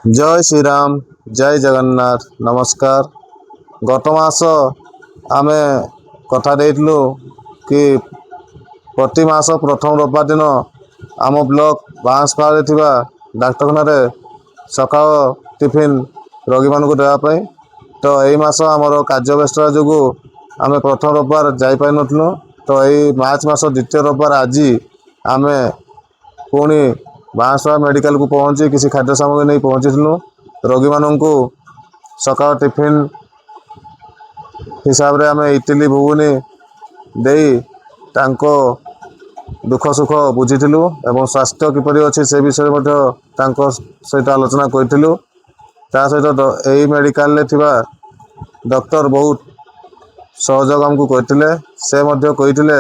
ଜୟ ଶ୍ରୀରାମ, ଜୟ ଜଗନ୍ନାଥ। ନମସ୍କାର। ଗତ ମାସ ଆମେ କଥା ଦେଇଥିଲୁ କି ପ୍ରତି ମାସ ପ୍ରଥମ ରବିବାର ଦିନ ଆମ ବ୍ଲକ ବାଉଁଶପାଳରେ ଥିବା ଡାକ୍ତରଖାନାରେ ସକାଳ ଟିଫିନ୍ ରୋଗୀମାନଙ୍କୁ ଦେବା ପାଇଁ। ତ ଏଇ ମାସ ଆମର କାର୍ଯ୍ୟ ବ୍ୟସ୍ତତା ଯୋଗୁଁ ଆମେ ପ୍ରଥମ ରବିବାର ଯାଇପାରିନଥିଲୁ। ତ ଏଇ ମାର୍ଚ୍ଚ ମାସ ଦ୍ୱିତୀୟ ରବିବାର ଆଜି ଆମେ ପୁଣି ବାଉଁଶପାଳ ମେଡ଼ିକାଲକୁ ପହଞ୍ଚି କିଛି ଖାଦ୍ୟ ସାମଗ୍ରୀ ନେଇ ପହଞ୍ଚିଥିଲୁ। ରୋଗୀମାନଙ୍କୁ ସକାଳ ଟିଫିନ୍ ହିସାବରେ ଆମେ ଇଟିଲି, ଘୁଗୁନି ଦେଇ ତାଙ୍କ ଦୁଃଖ ସୁଖ ବୁଝିଥିଲୁ ଏବଂ ସ୍ୱାସ୍ଥ୍ୟ କିପରି ଅଛି, ସେ ବିଷୟରେ ମଧ୍ୟ ତାଙ୍କ ସହିତ ଆଲୋଚନା କରିଥିଲୁ। ତା ସହିତ ଏଇ ମେଡ଼ିକାଲରେ ଥିବା ଡକ୍ଟର ବହୁତ ସହଯୋଗ ଆମକୁ କରିଥିଲେ। ସେ ମଧ୍ୟ କହିଥିଲେ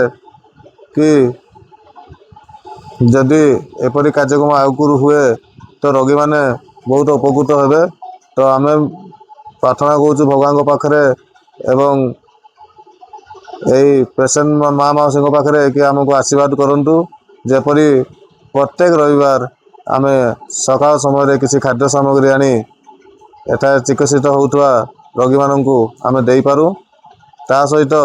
କି ଯଦି ଏପରି କାର୍ଯ୍ୟକ୍ରମ ଆଗକୁ ହୁଏ, ତ ରୋଗୀମାନେ ବହୁତ ଉପକୃତ ହେବେ। ତ ଆମେ ପ୍ରାର୍ଥନା କରୁଛୁ ଭଗବାନଙ୍କ ପାଖରେ ଏବଂ ଏଇ ପେସେଣ୍ଟ ମା ମାଉସୀଙ୍କ ପାଖରେ କି ଆମକୁ ଆଶୀର୍ବାଦ କରନ୍ତୁ, ଯେପରି ପ୍ରତ୍ୟେକ ରବିବାର ଆମେ ସକାଳ ସମୟରେ କିଛି ଖାଦ୍ୟ ସାମଗ୍ରୀ ଆଣି ଏଠାରେ ଚିକିତ୍ସିତ ହେଉଥିବା ରୋଗୀମାନଙ୍କୁ ଆମେ ଦେଇପାରୁ। ତା ସହିତ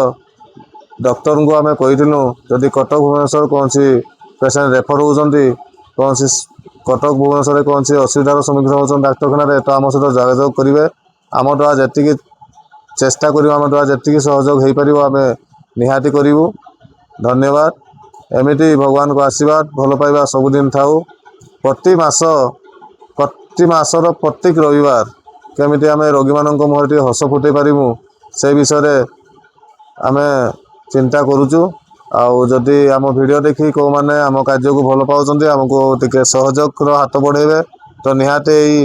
ଡକ୍ଟରଙ୍କୁ ଆମେ କହିଥିଲୁ, ଯଦି କଟକ, ଭୁବନେଶ୍ୱର କୌଣସି ପେସେଣ୍ଟ ରେଫର ହେଉଛନ୍ତି, କୌଣସି କଟକ, ଭୁବନେଶ୍ୱରରେ କୌଣସି ଅସୁବିଧାର ସମ୍ମୁଖୀନ ହେଉଛନ୍ତି ଡାକ୍ତରଖାନାରେ, ତ ଆମ ସହିତ ଯୋଗାଯୋଗ କରିବେ। ଆମ ଦ୍ୱାରା ଯେତିକି ଚେଷ୍ଟା କରିବୁ, ଆମ ଦ୍ୱାରା ଯେତିକି ସହଯୋଗ ହେଇପାରିବ, ଆମେ ନିହାତି କରିବୁ। ଧନ୍ୟବାଦ। ଏମିତି ଭଗବାନଙ୍କ ଆଶୀର୍ବାଦ, ଭଲ ପାଇବା ସବୁଦିନ ଥାଉ। ପ୍ରତି ମାସ, ପ୍ରତି ମାସର ପ୍ରତ୍ୟେକ ରବିବାର କେମିତି ଆମେ ରୋଗୀମାନଙ୍କ ମୁହଁରେ ଟିକେ ହସ ଫୁଟେଇ ପାରିବୁ, ସେ ବିଷୟରେ ଆମେ ଚିନ୍ତା କରୁଛୁ। ଆଉ ଯଦି ଆମ ଭିଡ଼ିଓ ଦେଖି କେଉଁମାନେ ଆମ କାର୍ଯ୍ୟକୁ ଭଲ ପାଉଛନ୍ତି, ଆମକୁ ଟିକେ ସହଯୋଗର ହାତ ବଢ଼େଇବେ, ତ ନିହାତି ଏଇ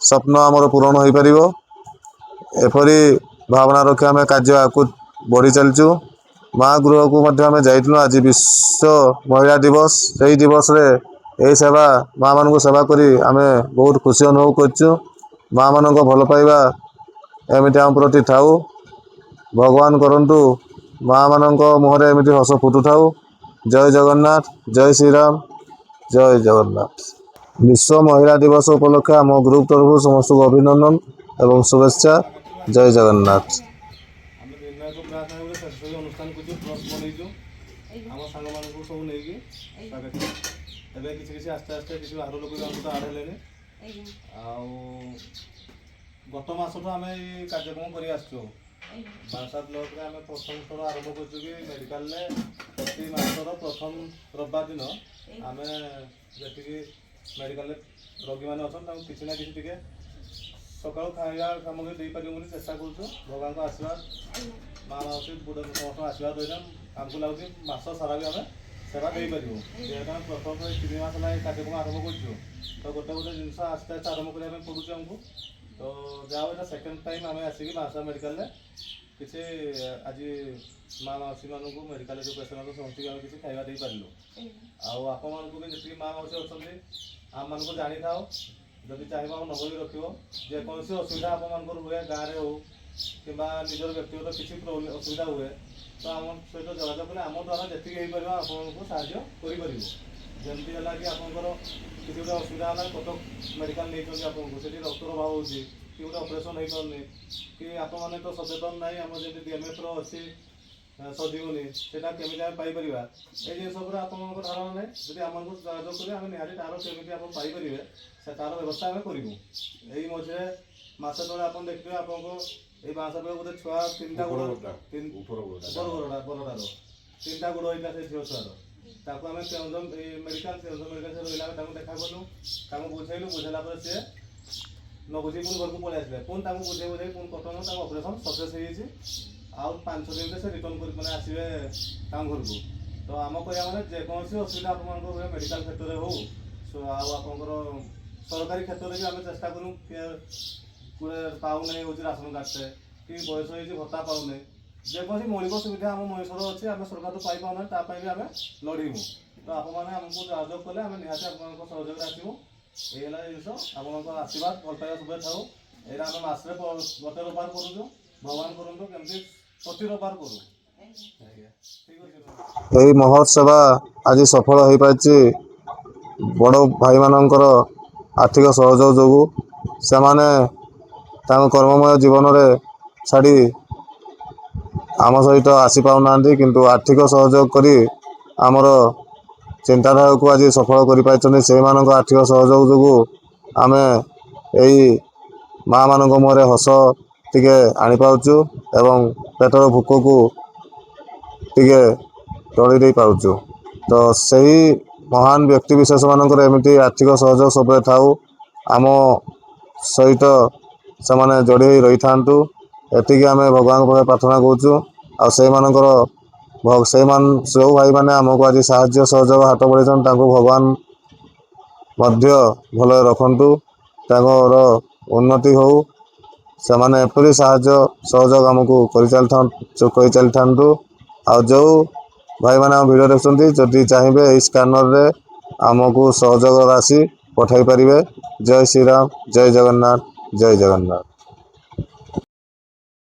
ସ୍ୱପ୍ନ ଆମର ପୂରଣ ହୋଇପାରିବ। ଏପରି ଭାବନା ରଖି ଆମେ କାର୍ଯ୍ୟ ଆଗକୁ ବଢ଼ି ଚାଲିଛୁ। ମା ଗୃହକୁ ମଧ୍ୟ ଆମେ ଯାଇଥିଲୁ। ଆଜି ବିଶ୍ୱ ମହିଳା ଦିବସ। ସେଇ ଦିବସରେ ଏହି ସେବା, ମାଆମାନଙ୍କୁ ସେବା କରି ଆମେ ବହୁତ ଖୁସି ଅନୁଭବ କରୁଛୁ। ମାଆମାନଙ୍କ ଭଲ ପାଇବା ଏମିତି ଆମ ପ୍ରତି ଥାଉ। ଭଗବାନ କରନ୍ତୁ, ମାଆମାନଙ୍କ ମୁହଁରେ ଏମିତି ହସ ଫୁଟୁଥାଉ। ଜୟ ଜଗନ୍ନାଥ, ଜୟ ଶ୍ରୀରାମ, ଜୟ ଜଗନ୍ନାଥ। ବିଶ୍ୱ ମହିଳା ଦିବସ ଉପଲକ୍ଷେ ଆମ ଗ୍ରୁପ ତରଫରୁ ସମସ୍ତଙ୍କୁ ଅଭିନନ୍ଦନ ଏବଂ ଶୁଭେଚ୍ଛା। ଜୟ ଜଗନ୍ନାଥ। ଆମେ ନିର୍ଣ୍ଣାୟକ ବ୍ରାଞ୍ଚ ଗୋଟେ ସ୍ୱେଚ୍ଛାସେବୀ ଅନୁଷ୍ଠାନ କରିଛୁ, ଟ୍ରଷ୍ଟ ବନେଇଛୁ ଆମ ସାଙ୍ଗମାନଙ୍କୁ ସବୁ ନେଇକି। ଏବେ କିଛି କିଛି ଆସ୍ତେ ଆସ୍ତେ କିଛି ବାହାର ଲୋକ ବି ଆମ ସହିତ ଆଡ଼୍ ହେଲେଣି। ଆଉ ଗତ ମାସଠୁ ଆମେ ଏଇ କାର୍ଯ୍ୟକ୍ରମ କରି ଆସିଛୁ। ବାଂଶା ବ୍ଲକରେ ଆମେ ପ୍ରଥମ ଥର ଆରମ୍ଭ କରିଛୁ କି ମେଡ଼ିକାଲରେ ପ୍ରତି ମାସର ପ୍ରଥମ ରବିବାର ଦିନ ଆମେ ଯେତିକି ମେଡ଼ିକାଲରେ ରୋଗୀମାନେ ଅଛନ୍ତି, ତାଙ୍କୁ କିଛି ନା କିଛି ଟିକେ ସକାଳୁ ଖାଇବା ସାମଗ୍ରୀ ଦେଇପାରିବୁ ବୋଲି ଚେଷ୍ଟା କରୁଛୁ। ଭଗବାନଙ୍କ ଆଶୀର୍ବାଦ, ମା ମାଉସୀ, ବୁଢ଼ା ସମସ୍ତଙ୍କ ଆଶୀର୍ବାଦ ରହିଲେ ଆମକୁ ଲାଗୁଛି ମାସ ସାରା ବି ଆମେ ସେବା ଦେଇପାରିବୁ। ଯେହେତୁ ଆମେ ପ୍ରଥମ ଏଇ 3 ମାସ ହେଲା ଏଇ କାର୍ଯ୍ୟକ୍ରମ ଆରମ୍ଭ କରୁଛୁ, ତ ଗୋଟେ ଗୋଟେ ଜିନିଷ ଆସ୍ତେ ଆସ୍ତେ ଆରମ୍ଭ କରିବା ପାଇଁ ପଡ଼ୁଛି ଆମକୁ। ତ ଯାହା ହଉ, ଏଇଟା ସେକେଣ୍ଡ ଟାଇମ୍ ଆମେ ଆସିକି ବାଂଶା ମେଡ଼ିକାଲରେ କିଛି ଆଜି ମା ମାଉସୀମାନଙ୍କୁ, ମେଡ଼ିକାଲରେ ଯେଉଁ ପେସେଣ୍ଟ ଅଛନ୍ତି, ସମସ୍ତଙ୍କୁ ଆମେ କିଛି ଖାଇବା ଦେଇପାରିଲୁ। ଆଉ ଆପଣମାନଙ୍କୁ ବି ଯେତିକି ମା ମାଉସୀ ଅଛନ୍ତି, ଆମମାନଙ୍କୁ ଜାଣିଥାଅ। ଯଦି ଚାହିଁବ, ଆମ ନମ୍ବର ବି ରଖିବ। ଯେକୌଣସି ଅସୁବିଧା ଆପଣମାନଙ୍କର ହୁଏ, ଗାଁରେ ହଉ କିମ୍ବା ନିଜର ବ୍ୟକ୍ତିଗତ କିଛି ପ୍ରୋବ୍ଲେମ୍ ଅସୁବିଧା ହୁଏ, ତ ଆମ ସହିତ ଯୋଗାଯୋଗ କଲେ ଆମ ଦ୍ୱାରା ଯେତିକି ହେଇପାରିବ ଆପଣଙ୍କୁ ସାହାଯ୍ୟ କରିପାରିବୁ। ଯେମିତି ହେଲା କି ଆପଣଙ୍କର କିଛି ଗୋଟେ ଅସୁବିଧା ହେଲା, କଟକ ମେଡ଼ିକାଲ ନେଇଛନ୍ତି ଆପଣଙ୍କୁ, ସେଠି ରକ୍ତର ଅଭାବ ହେଉଛି କି ଗୋଟେ ଅପରେସନ୍ ହେଇପାରୁନି, କି ଆପଣମାନେ ତ ସଚେତନ ନାହିଁ, ଆମର ଯେମିତି ଡିଏମ୍ଏଫ୍ର ଅଛି ସଜୀବନୀ, ସେଇଟା କେମିତି ଆମେ ପାଇପାରିବା, ଏଇ ଜିନିଷ ଉପରେ ଆପଣଙ୍କ ଧାରଣା ନାହିଁ। ଯଦି ଆମକୁ ଯୋଗାଯୋଗ କରିବେ, ଆମେ ନିହାତି ତାର କେମିତି ଆପଣ ପାଇପାରିବେ, ସେ ତାର ବ୍ୟବସ୍ଥା ଆମେ କରିବୁ। ଏଇ ମଝିରେ ମାସେ ତଳେ ଆପଣ ଦେଖିଥିବେ, ଆପଣଙ୍କ ଏଇ ବାଁସା ଗୋଟେ ଛୁଆ ତିନିଟା ଗୋଡ଼, ଉପର ଗୋଡ଼ଟା, ବରଟାର ତିନିଟା ଗୋଡ଼ ହେଇଥିଲା ସେ ଝିଅ ଛୁଆର। ତାକୁ ଆମେ କେଉଁଝର ଏଇ ମେଡ଼ିକାଲ, କେଉଁଝର ମେଡ଼ିକାଲ ସେ ରହିଲା। ଆମେ ତାଙ୍କୁ ଦେଖା କଲୁ, ତାଙ୍କୁ ବୁଝେଇଲୁ। ବୁଝେଇଲା ପରେ ସିଏ ନ ବୁଝେଇ ପୁଣି ଘରକୁ ପଳେଇ ଆସିଲେ। ପୁଣି ତାଙ୍କୁ ବୁଝେଇ ବୁଝେଇ ପୁଣି କଟକ ତାଙ୍କ ଅପରେସନ୍ ସକ୍ସେସ୍ ହେଇଯାଇଛି। ଆଉ 5-6 ଦିନରେ ସେ ରିଟର୍ନ କରି ମାନେ ଆସିବେ ତାଙ୍କ ଘରକୁ। ତ ଆମ କହିବା ମାନେ ଯେକୌଣସି ଅସୁବିଧା ଆପଣଙ୍କର ହୁଏ, ମେଡ଼ିକାଲ କ୍ଷେତ୍ରରେ ହଉ, ଆଉ ଆପଣଙ୍କର ସରକାରୀ କ୍ଷେତ୍ରରେ ବି ଆମେ ଚେଷ୍ଟା କରୁ। କିଏ ଗୋଟେ ପାଉନାହିଁ ହେଉଛି ରାସନ କାର୍ଡ଼ଟେ, କି ବୟସ ହେଇଛି ଭତ୍ତା ପାଉନାହିଁ, ଯେକୌଣସି ମୌଳିକ ସୁବିଧା ଆମ ମଣିଷର ଅଛି, ଆମେ ସରକାରଠୁ ପାଇପାରୁନାହିଁ, ତା ପାଇଁ ବି ଆମେ ଲଢ଼ିବୁ। ତ ଆପଣମାନେ ଆମକୁ ଯୋଗାଯୋଗ କଲେ ଆମେ ନିହାତି ଆପଣଙ୍କ ସହଯୋଗରେ ଆସିବୁ। ଏଇ ହେଲା ଜିନିଷ। ଆପଣଙ୍କ ଆଶୀର୍ବାଦ, ଭଲ ପାଇବା ସବୁବେଳେ ଥାଉ। ଏଇଟା ଆମେ ମାସରେ ଗୋଟେ ରବିବାର କରୁଛୁ। ଭଗବାନ କରନ୍ତୁ କେମିତି ପ୍ରତି ରବିବାର କରୁ। ଆଜ୍ଞା, ଠିକ୍ ଅଛି। ଏହି ମହତ୍ ସେବା ଆଜି ସଫଳ ହୋଇପାରିଛି ବଡ଼ ଭାଇମାନଙ୍କର ଆର୍ଥିକ ସହଯୋଗ ଯୋଗୁଁ। ସେମାନେ ତାଙ୍କ କର୍ମମୟ ଜୀବନରେ ଛାଡ଼ି ଆମ ସହିତ ଆସିପାରୁନାହାନ୍ତି, କିନ୍ତୁ ଆର୍ଥିକ ସହଯୋଗ କରି ଆମର ଚିନ୍ତାଧାରାକୁ ଆଜି ସଫଳ କରିପାରିଛନ୍ତି। ସେଇମାନଙ୍କ ଆର୍ଥିକ ସହଯୋଗ ଯୋଗୁଁ ଆମେ ଏଇ ମା ମାନଙ୍କ ମୁହଁରେ ହସ ଟିକେ ଆଣିପାରୁଛୁ ଏବଂ ପେଟର ଭୋକକୁ ଟିକେ ଟଳି ଦେଇପାରୁଛୁ। ତ ସେହି ମହାନ ବ୍ୟକ୍ତି ବିଶେଷ ମାନଙ୍କର ଏମିତି ଆର୍ଥିକ ସହଯୋଗ ସବୁବେଳେ ଥାଉ, ଆମ ସହିତ ସେମାନେ ଯୋଡ଼ି ହୋଇ ରହିଥାନ୍ତୁ, ଏତିକି ଆମେ ଭଗବାନଙ୍କ ପାଖରେ ପ୍ରାର୍ଥନା କରୁଛୁ। ଆଉ ସେଇମାନଙ୍କର, ସେଇମାନେ ଯେଉଁ ଭାଇମାନେ ଆମକୁ ଆଜି ସାହାଯ୍ୟ ସହଯୋଗ ହାତ ବଢ଼େଇଛନ୍ତି, ତାଙ୍କୁ ଭଗବାନ ମଧ୍ୟ ଭଲରେ ରଖନ୍ତୁ, ତାଙ୍କର ଉନ୍ନତି ହଉ, ସେମାନେ ଏପରି ସାହାଯ୍ୟ ସହଯୋଗ ଆମକୁ କରିଚାଲିଥାନ୍ତୁ। ଆଉ ଯେଉଁ ଭାଇମାନେ ଆମ ଭିଡ଼ିଓ ଦେଖୁଛନ୍ତି, ଯଦି ଚାହିଁବେ ଏଇ ସ୍କାନରରେ ଆମକୁ ସହଯୋଗ ରାଶି ପଠାଇ ପାରିବେ। ଜୟ ଶ୍ରୀରାମ, ଜୟ ଜଗନ୍ନାଥ, ଜୟ ଜଗନ୍ନାଥ।